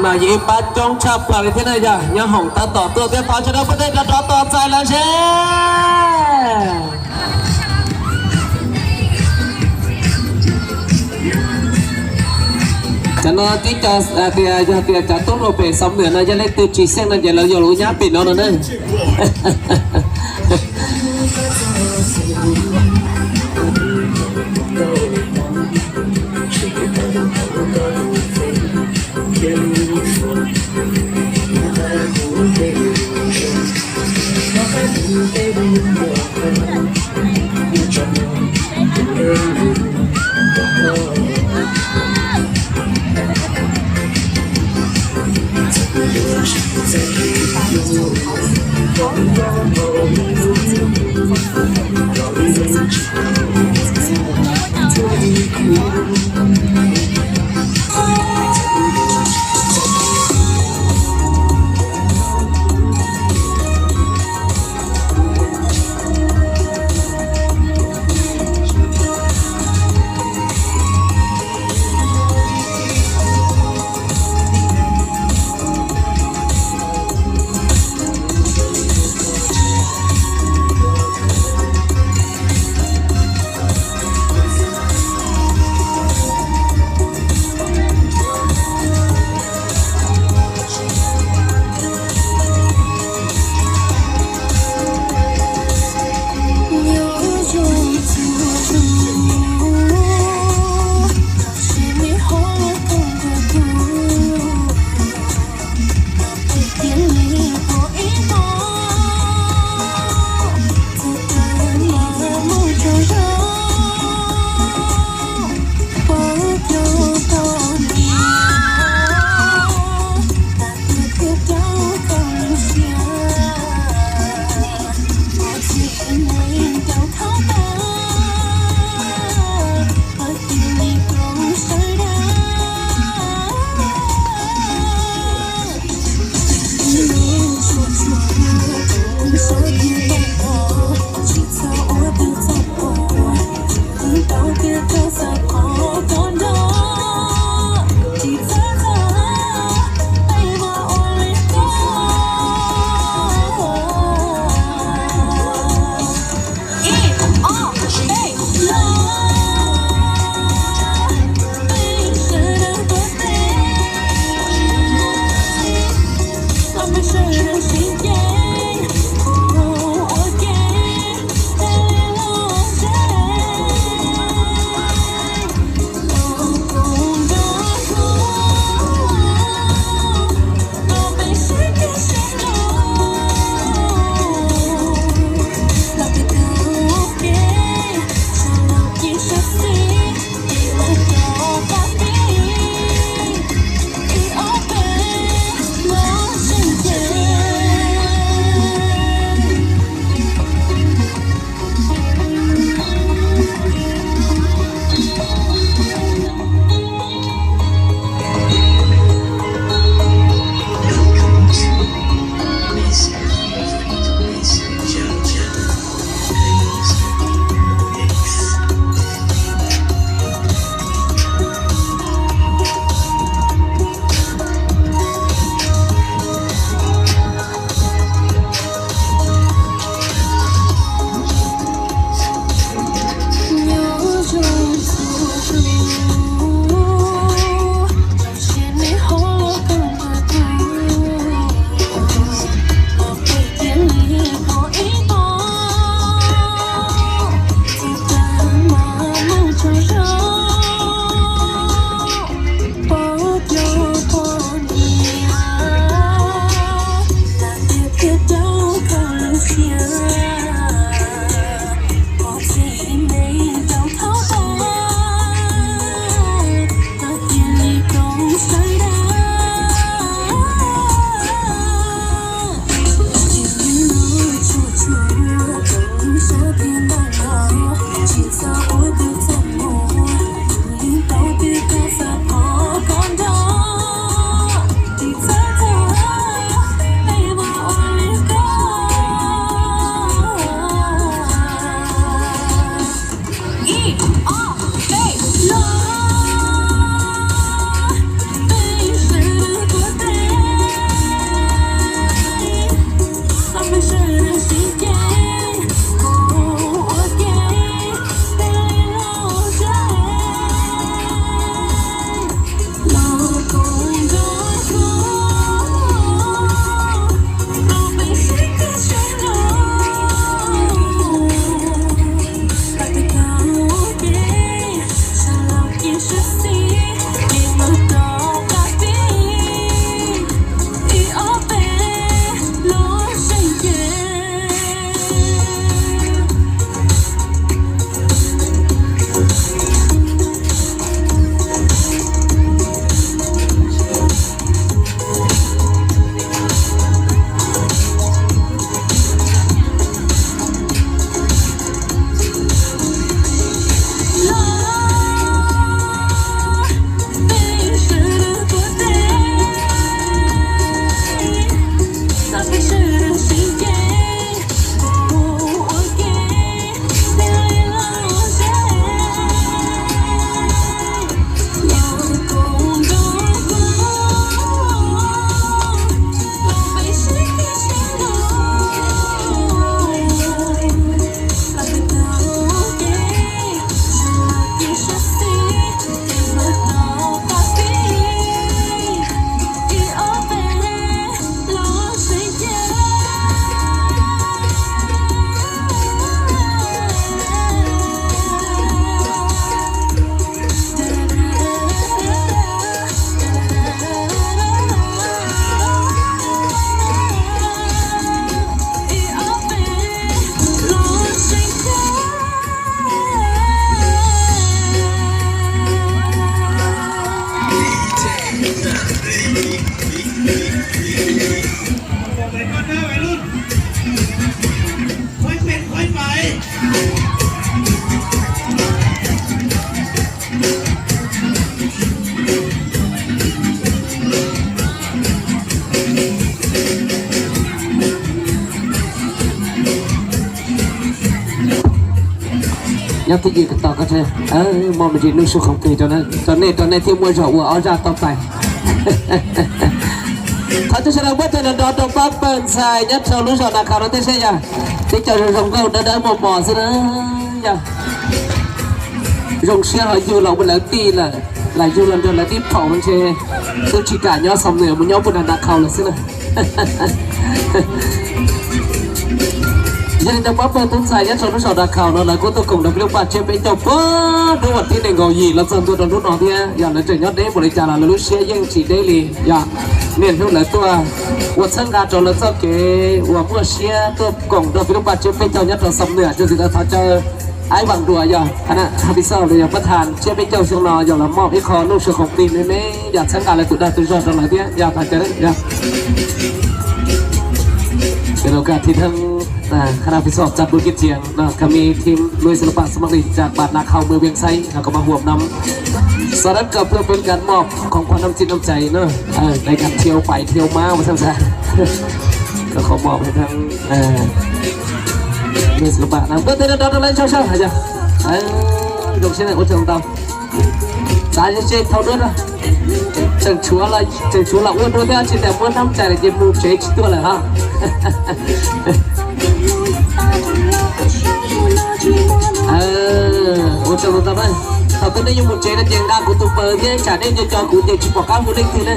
Mas yog ib pab coob tshaj plaws li thiab na, yog nyob hoom tab tom tuaj thiab, thov sawv daws pub tej rov rov tos txais lawm seb. Cov no tib co hais tias yog tias cov tub hluas pem Xov Nwm no yog leej twg tsis xyeej no ces lawv yuav lub nyab pem no no na. Nyob twj ywm tos koj, muaj me ntsis nuj su khoom plig rau nej, rau nej thiaj muaj zog ua ob zaj tau tais. Thov cov sawv daws muab tes nrov nrov rau pab pawg ntxhais nyob rau lub zos Nas Khaus no tib si yog. Peb cov zoo zoo nkauj dawb dawb mos mos xwb na yog. Zoo siab ho yug los ua lawv tij lawm, lam yug los nrog lawv tib phaum no ntshe twb tsis kam nyob Xam Nuas mus nyob puag nram Nas Khaus lawm xwb na. Yog li ntawd pab pawg tub ntxhais nyob rau lub zos Nas Khaus no lawv kuj tuaj koom rau peb lub paj tsiab peb caug puag hnub vas thib nees nkaum yim los txog ntua rau hnub no thiab yog lawv tseem nyob deb npaum li cas los lawv lub siab yeej tsis deb li yog. Niaj hnub lawv tuaj ua txhawb nqa rau lawv txoj kev uas muaj siab tuaj koom rau peb lub paj tsiab peb caug nyob rau Xam Nuas. Yog li ntawd thov caw Aib Vam Duas yog thab pis xoj los yog pab thas tsiab peb caug xyoo no yog los moj ib qho nuj su khoom plig me me yog txhawb nqa lawv tus dag tus zog rau lawv thiab yog thov caw yog. Ces los kag thib theeb, khana pis xoj txaj pw kib tias no kami thib nuj su lub paj xoj maj li cas pam Nas Khaus mus Vias Xais no kom maj huam no. Sau đáp cờ พื่อเป็นการมอบของขวัญน้ำจิตน้ำใจเนอะ ในการเที่ยวไปเที่ยวมาว่าซั่นซะ ก็ขอมอบให้ทั้ง nuj su lub paj no เพื่อเต้นรำๆ sau sau hais yog. Zoo siab ua tsaug ntau. Xav ze ze thau duab no. Tseem tshuav los ua dua thiab tsis tas muab nab cai lawm ces mus tsev tsis tuaj lawm ho. Ua tsaug ntau na. Thaum twg nej yuav mus tsev no ces nqa kuv tus npawb thiab tsam nej nco nco kuv ces tsis pom qab hu leej twg na.